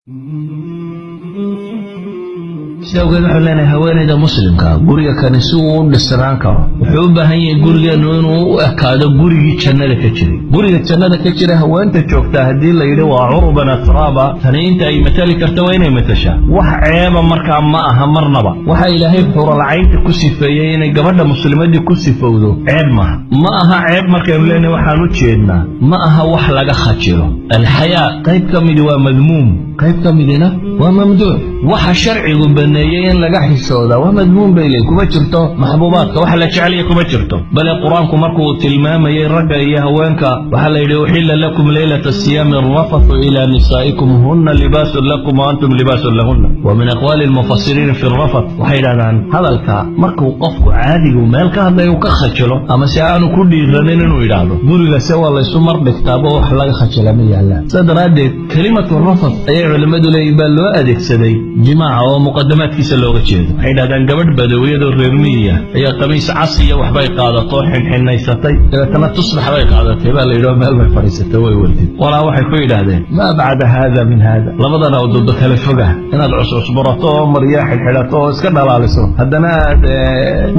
Sida awgeed waxaan leenahay, haweenayda Muslimka guriga kani si uu u dhisnaan karo, wuxuu u baahan yahay gurigeennu inuu u ekaado gurigii jannada ka jiray. Guriga jannada ka jira haweenta joogtaa, haddii la yidhi waa curuban atraaba, tani inta ay matali karta waa inay matashaa. Wax ceeba markaa ma aha marnaba. Waxa Ilaahay xuralcaynta ku sifeeyey inay gabadha muslimadii ku sifowdo ceeb maaha. Ma aha ceeb markaynu leenahay, waxaan u jeednaa ma aha wax laga khajilo. Alxayaa qayb ka midi waa madmuum, qayb ka midina waa mamduuc. Waxa sharcigu baneeyey in laga xishoodaa waa madmuum bay leeyihin, kuma jirto maxbuubaadka, waxa la jecelaya kuma jirto. Bale Qur-aanku markuu tilmaamayey ragga iyo haweenka, waxaa la yidhi: "Uxilla lakum leylata siyaami alrafathu ilaa nisaa'ikum, hunna libaasun lakum wa antum libaasun lahunna." Wa min aqwaali almufasiriin fi rafath, waxay yidhahdaan hadalka markuu qofku caadigu meel ka hadlaya uu ka khajilo ama si aanu ku dhiiranin inuu yidhaahdo, guriga se waa laysu mar dhigtaaba, wax laga khajila ma yaallaan. Sida daraaddeed kelimatu rafath ayay culimmadu leeyihin baa loo adeegsaday jimaaca oo muqadamaadkiisa looga jeedo. Waxay yidhahdaan gabadh badawiyadoo reer miyiya ayaa qamiis cas iyo waxbay qaadato, xinxinaysatay, dabeetana tusbax bay qaadatay baa la yidhi oo meel bay fadhiisatay, way wardid. Walaa waxay ku yidhaahdeen: "Maa bacda haada min haada?" Labadana wadado kale foga, inaad cuscusburato oo maryaa xidhxidhato oo iska dhalaaliso, haddana aad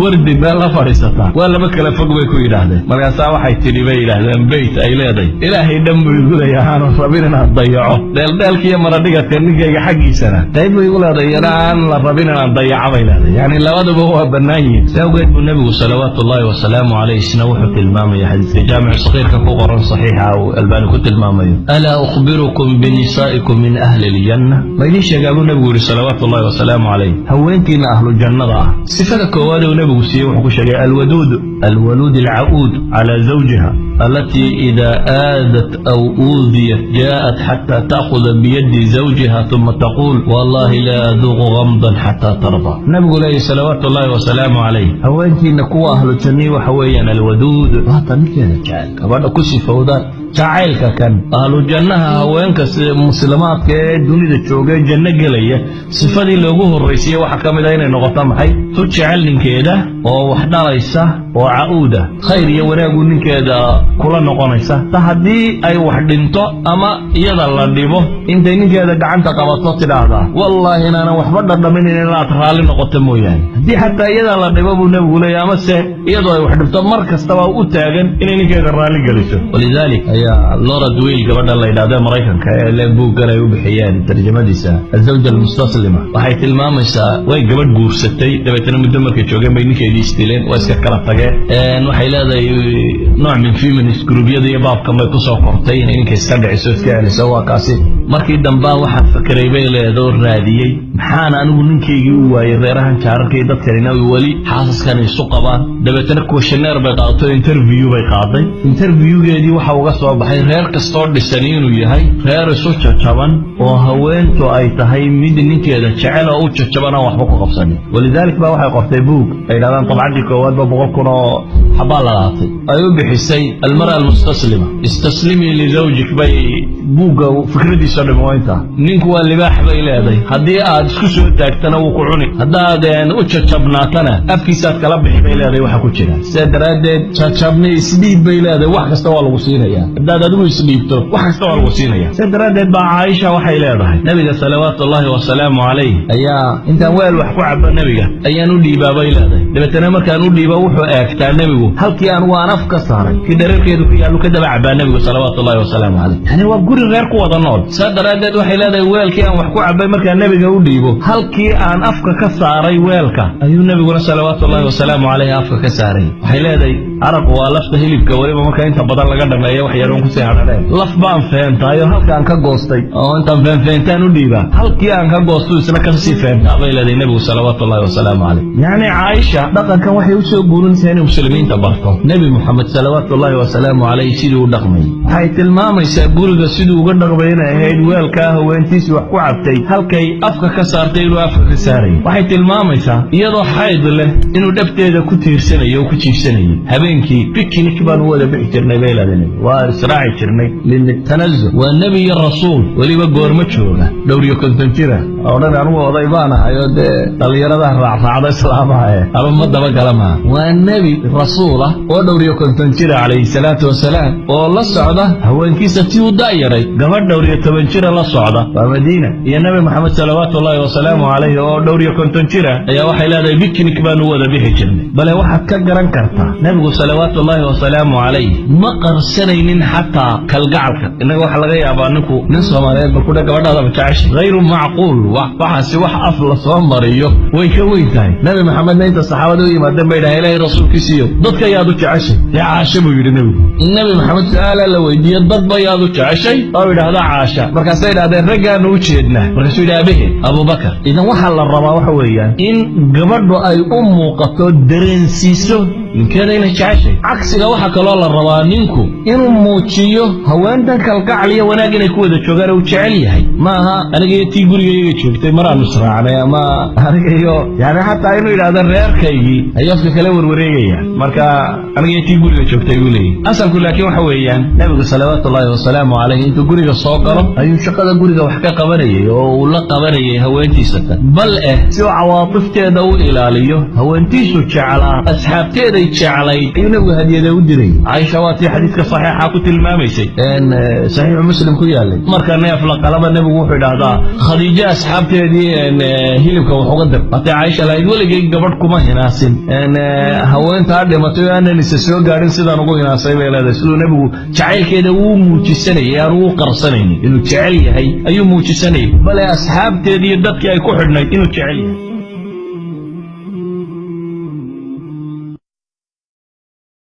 wardi meel la fadhiisataa, waa laba kale fog, bay ku yidhaahdeen. Markaasaa waxay tidhi, bay yidhaahdeen, beyt ay leedahay: "Ilaahay dhan buu igu leeyahay, aanu rabin inaan dayaco dheeldheelkiiyo maradhigadka ninkayga xaggiisana qayb bay igu leedahay, iyana aan la rabin inaan dayaco," bay leedahay. Yani labaduba waa bannaan yihiin. Si awgeed buu Nebigu salawaatu ullahi wasalaamu caleyh isna wuxuu tilmaamaya xadiiska Jaamicu Sakiirka ku qoran, saxiixa uu Albaani ku tilmaamayo: "Alaa ukhbirukum binisaa'ikum min ahli aljanna?" Ma idiin sheegaa, buu Nebigu yidhi salawaatu ullahi wasalaamu calayh, haweenkiina ahlu jannada ah? Sifada koowaad uu Nebigu siiyey wuxuu ku sheegay alwaduud alwaluud alca'uud calaa zawjiha, alatii ida aadat aw uudiyat jaءat xata ta'khuda biyadi zawjiha, uma taquul: "Wallahi laa aduuqu gamdan xataa tarda." Nabigu leeyahy salawaatu ullahi wasalaamu calayh, haweenkiina kuwa ahlu jannii waxa weeyaan alwaduud, waata ninkeeda jecel, gabadha ku sifowda jacaylka kan ahlu jannaha. Haweenka muslimaadka ee dunida jooga ee janno gelaya, sifadii loogu horraysiiyey waxaa ka mid a inay noqoto maxay? Tu jecel ninkeeda oo wax dhalaysa oo ca'uuda, khayr iyo wanaagu ninkeeda kula noqonaysa. Ta haddii ay wax dhinto ama iyada la dhibo, intay ninkeeda gacanta qabato tidhaahdaa: "Wallaahi inaanan waxba dhadhaminin inaad raalli noqoto mooyaane." Haddii xataa iyada la dhibo, buu Nebigu leeyahy, ama se iyadoo ay wax dhibto, mar kastaba u taagan inay ninkeeda raalli geliso. Walidaalik ayaa Laura Dwil, gabadha la yidhahda Maraykanka ee le buuggan ay u bixiyeen tarjamadiisa Azawja Almustaslima, waxay tilmaamaysaa way gabadh guursatay, dabeetana muddo markay joogeen bay ninkeedii isdileen, waa iska kala tageen. Waxay leedahay nooc min feminist gruubyada iyo baabkan bay kusoo kortay inay ninka iska dhiciso, iska celiso. Waa kaasi. Markii dambaan waxaan fakeray, bay leedoo raadiyey, maxaan anigu ninkaygii u waayey, reerahan jaararkay dadkanina weli xaasaskan isu qabaan? Dabeetana questionnaire bay qaadato, interview bay qaaday. Interviewgeedii waxa uga soo baxay reer kastoo dhisani inuu yahay reer isu jajaban oo haweentu ay tahay mid ninkeeda jecel oo u jajaban, aan waxba ku qabsanin. Walidaalik baa waxay qortay buug ay yidhahdaan dabcaddii koowaad ba 100,000 oo xabaa la qaatay, ay u bixisay Almara Almustaslima. "Istaslimii lizawjik" bay buugga fikradiisa dhim waa intaa. Ninku waa libaax, bay leedahay, haddii aad isku soo taagtana wuu ku cuni, haddaad u jajabnaatana afkiisaad kala bixi, bay leedahay. Waxa ku jira sidaa daraaddeed jajabni isdhiib, bay leedahay, wax kasta waa lagu siinaya. Haddaad adigu isdhiibto, wax kasta waa lagu siinaya. Sidaa daraaddeed baa Caaisha waxay leedahay, Nebiga salawaatu ullaahi wasalaamu calayh ayaa intaan weel wax ku cabo nebiga ayaan u dhiibaa, bay leedahay. Dabeetana markaan u dhiibo, wuxuu eegtaa nebigu halkii aan waan af ka saaray, kii dhareerkeedu ku yaallu ka daba cabaa nebigu salawaatu ullahi wasalaamu calayh. Yani waa guri reer ku wada nool. Saa daraaddeed waxay leedahay, weelkii aan wax ku cabay markaan nebiga u dhiibo, halkii aan afka ka saaray weelka ayuu nebiguna salawaatu ullahi wasalaamu calayh afka ka saaray. Waxay leedahay, araqu waa lafta hilibka, weliba marka inta badan laga dhameeyo wax yaruun kusii hadhadheen, laf baan feentaayo halkaan ka goostay oo intaan feenfeentaan u dhiibaa, halkii aan ka goostu isna kasii feentaa, bay leedahay nebigu salawaatu ullahi wasalaamu calayh. Yacni Caaisha dhaqankan waxay usoo guurinaysaa inay muslimiinta barto Nebi Moxamed salawaatu ullahi wasalaamu calayh siduu u dhaqmayay. Waxay tilmaamaysaa guriga siduu uga dhaqmay inay ahayd weelkaa haweentiisii wax ku cabtay halkay afka ka saartay inuu afka ka saarayay. Waxay tilmaamaysaa iyadoo xayd leh inuu dhabteeda ku tiirsanayo oo ku jiifsanayay. Habeenkii picnic baanu wada bixi jirnay, bay leedahay nebi, waa israaci jirnay litanazuh. Waa nebi iyo rasuul, weliba goormo jooga? Dhowr iyo 50 jira oo dhan. Anugu oday baan ahay oo dee dhallinyarada raacraacda islaamaha e ama ma dabagala maha. Waa nebi rasuul ah oo dhowr iyo 50 jira calayhi salaatu wasalaam, oo la socda haweenkiisa tii u da'yaray, gabadh dhowr iyo 10. 50 jira la socda, waa Madiina, iyo Nabi Maxamed salawaatu ullaahi wasalaamu calayhi oo dhowr iyo 50 jira, ayaa waxay leedahay picnic baanu wada bixi jirnay. Bale waxaad ka garan kartaa Nebigu salawaatu ullaahi wasalaamu calayh ma qarsanaynin xataa kalgacalka. Innaga waxaa laga yaabaa ninku nin Soomaaliyeed bal kudha gabadhaadaba jeceshay, hayru macquul. Waxaasi wax af la soo mariyo way ka weyn tahay. Nabi Maxamedna inta saxaabada u yimaadeen bay dhahay, Ilaahay rasuulkiisiiyo, dadka yaad u jeceshay? Dee Caasha buu yidhi nebigu. Nabi Maxamed su-aalaa la weydiiye, dadba yaad u jeceshay? Oo yidhaahda Caasha. Markaasay idhahdeen raggaanu u jeednaa. Markaasuu yidhi abehe Abubakar. Idan waxaa la rabaa waxa weeyaan in gabadhu ay u muuqato, dareensiiso ninkeeda inay jeceshay. Cagsiga waxaa kaloo la rabaa ninku inuu muujiyo haweentan kalgacal iyo wanaag inay ku wada joogaan oo uu jecel yahay. Maaha aniga iyo tii gurigayga joogtay maraanu israacnay, ama aniga iyo yani xataa inuu yidhaahdo reerkaygii ayuu afka kala warwareegaya. Marka aniga iyo tii guriga joogtay buu leeyahy asalku. Laakiin waxa weeyaan nabigu salawaatu ullaahi wasalaamu calayh intuu guriga soo galo ayuu shaqada guriga wax ka qabanayay oo uu la qabanayay haweentiisa tan, bal eh si uu cawaatifteeda u ilaaliyo, haweentiisu jeclaa, asxaabteeday jeclayd, ayuu nabigu hadiyada u diray. Caaisha waa tii xadiidka saxiixa ku tilmaamaysay, Saxiixu Muslim ku yaalay, marka neef la qalaba nebigu wuxuu idhaahdaa Khadiijo asxaabteedii hilibka wax uga dir. Hatee Caaisha lahayd weligay gabadh kuma hinaasin haweentaa dhimatay oo aanan isa soo gaadhin sidaan ugu hinaasay, bay leedahay. Siduu nebigu jacaylkeeda wuu muujisanayay, aan ugu qarsanaynin inuu jecel yahay ayuu muujisanayay, bale asxaabteedii iyo dadkii ay ku xidhnayd inuu jecel yahay.